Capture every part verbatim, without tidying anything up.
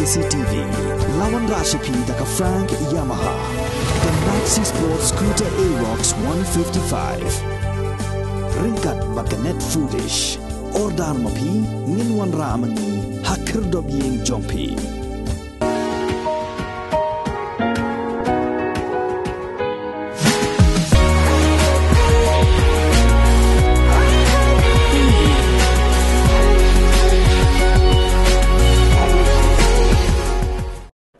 C T V. La wanrah sha phi da ka Frank Yamaha. The Maxi Sport Scooter Aerox one fifty-five. Ryngkat bad ka Net Foodish. Order ma phi, ngin wanrah ma ngi ha khyrdop ïing jong phi.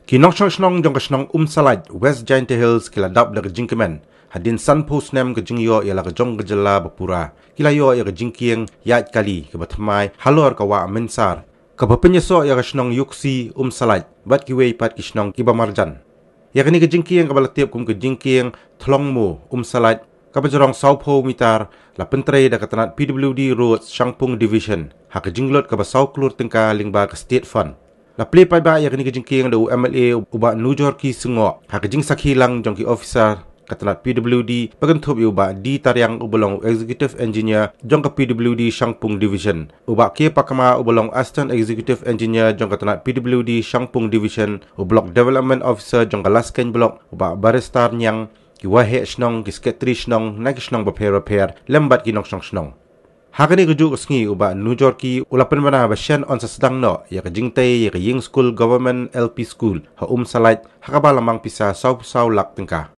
Ki nongshong shnong jong ka shnong Umsalait, West Jaintia Hills, ki la dap da ka jingkmen hadien sanphew snem ka jingïoh ïa la ka jong ka jylla ba pura. Ki la ïoh ïa ka jingkieng ïaid kali kaba thymmai halor ka wah Mynsar, kaba pynïasoh ïa ka shnong Ïuksi, Umsalait bad kiwei pat ki shnong kiba marjan. Ïa kane ka jingkieng kaba la tip kum ka jingkieng Thlongmo Umsalait, kaba jrong sawphew mitar, la pyntrei da ka tnat P W D Roads Shangpung Division ha ka jinglut kaba saw klur tyngka lyngba ka State Fund. La plie paidbah ïa kane ka jingkieng da u M L A u Bah Nujorki Shnong ha ka jingsakhi lang jong ki officer ka tnat P W D, ba kynthup ïa u Bah D Tariang uba long u Executive Engineer jong ka P W D Shangpung Division, u Bah K Pakma uba long Assistant Executive Engineer jong ka tnat P W D Shangpung Division, u Block Development Officer jong ka Laskeiñ Block, u Bah Baristar Niang, ki waheh shnong, ki sekretari shnong na ki shnong bapher bapher lem bad ki nongshong shnong. Ha kane kajuh ka sngi u Bah Nujorki u la pynbna ba shen yn sa sdang noh ïa ka jingtei ïa ka ïing skul Government L P School ha Umsalait ha kaba la mang pisa sawphew saw lak tyngka.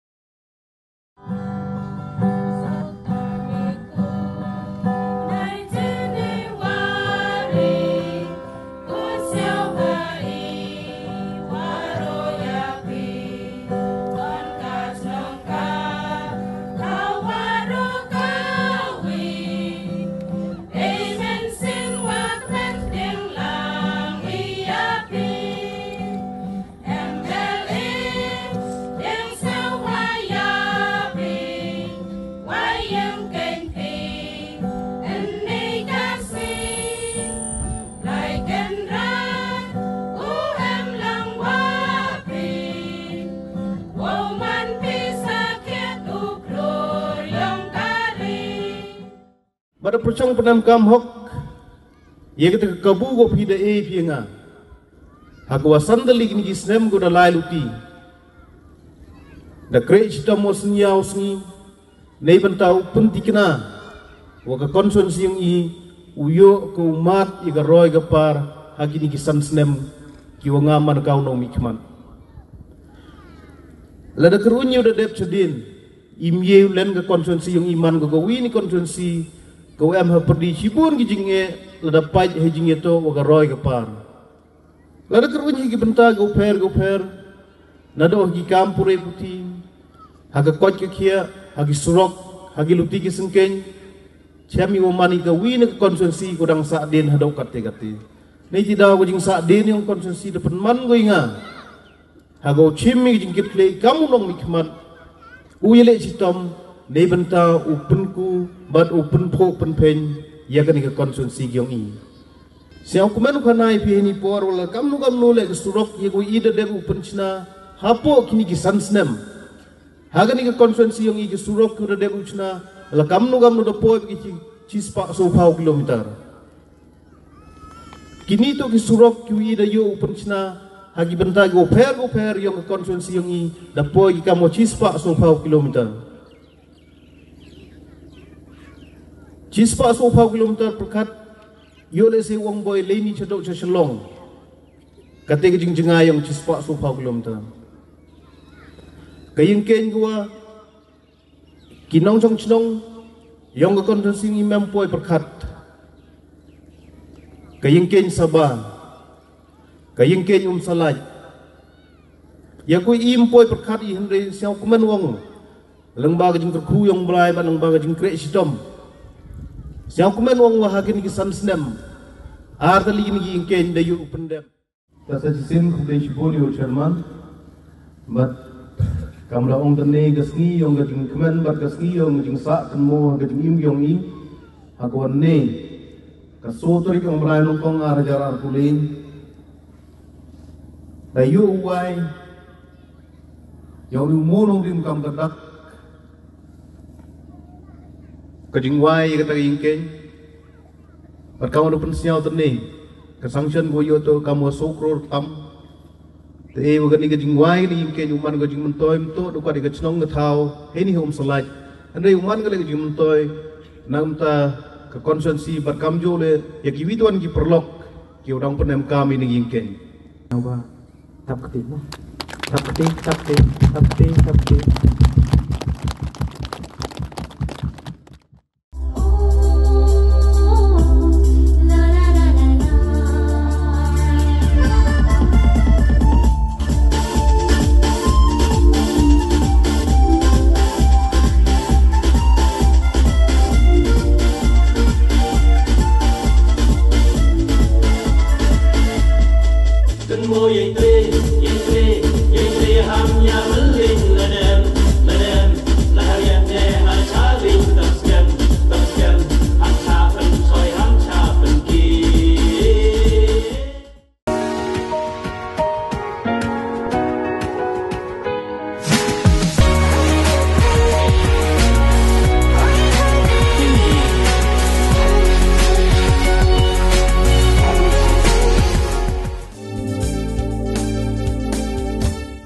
Bad da pyrshang pyndem kam hok ïa kata ka kabu ko phi da ei phi nga. Ha ka wa san tylli kine ki snem ko da lai luti. Da kreh shitom wa sngi ïa u sngi. Nei bynta u pyntikna wa ka constituency ïong i u ïoh ka u mad ïa ka roi ka par ha kine ki san snem ki wa nga man ka u nongmihkhmat. Lada kyrun ïa u da dep chadien im ïa u len ka constituency ïong i man ka ka wi ni constituency ka u em ha pyrdi shibun ki jingeh lada pait ha jingïatoh wa ka roi ka par. Lada kyrun hi ki bynta ka u pher ka u pher. Naduh ha ki kam pure puthi, ha ka koit ka khiah, ha ki surok, ha ki luti ki syngkeiñ. Chem i wa man i ka wi na ka constituency ko dang sah dien haduh katte katte. Nei ti daw ka jingsah dien ïong constituency da pynman ko i nga. Ha ka u chim i ka jingkit khlieh i kam u nongmihkhmat. U ïaleh shitom, nei bynta u pynku, bad u pynphuh pynpheñ, ïa kane ka constituency ïong i. Sngewkmen u khana ïa phi ha ini por wa la kamnu kamnu leh ka surok ïa ka i da dep u pynchna hapoh kine ki san snem. Ha kane ka constituency ïong i ka surok ka da dep u chna la kamnu kamnu da poi ki chi, chispah sawphew kilometer. Kine to ki surok ki i da ïoh u pynchna ha ki bynta ki u pher u pher ïong ka constituency ïong i da poi ki kam wa chispah sawphew kilometer. Chispah sawphew kilometer pyrkhat ïoh lehse u ong boi lei ni chadok cha Shillong. Kate ka jingjngai ïong chispah sawphew kilometer. Ka ïingkeiñ ka wa ki nongshong shnong ïong ka constituency ïong i mem poi pyrkhat. Ka ïingkeiñ Saba. Ka ïingkeiñ Umsalait. Ïa ko i im poi pyrkhat i hynrei sngewkmen u ong. Lyngba ka jingkyrkhu ïong Blai bad lyngba ka jingkreh shitom. Sngewkmen u ong wa ha kine ki san snem. Ar tylli kine ki ïingkeiñ da ïoh u pyndep. Ka sa shisien khublei shibun ïa u chairman. Bad kam da ong tang ne ka sngi ïong ka jingkmen bad ka sngi ïong ka jingsah kynmaw ka jingim ïong i. Ha ka wan ne ka soo tarik ïong Blai nyngkong ar hajar arphew lai. Da ïoh u wai ïa u mo nongrim kam ka dak. Ka jingwai ïa kata ka ïingkeiñ. Bad kam da pynsngew tang ne ka sanction ko ïoh to kam wa soo klur tam. Te wa kani ka jingwai ni ïing keiñ u man ka jingmyntoi mynta da ka dei ka chnong ka thaw heini ha Umsallait. Hynrei u man ka leh ka jingmyntoi namar ka constituency bad kamjooh leh ïa kiwei de ki paralok ki u dang pynemkam ïa ni ïing keiñ. Naba tap kti mo. Tap kti, tap kti, tap kti, tap kti.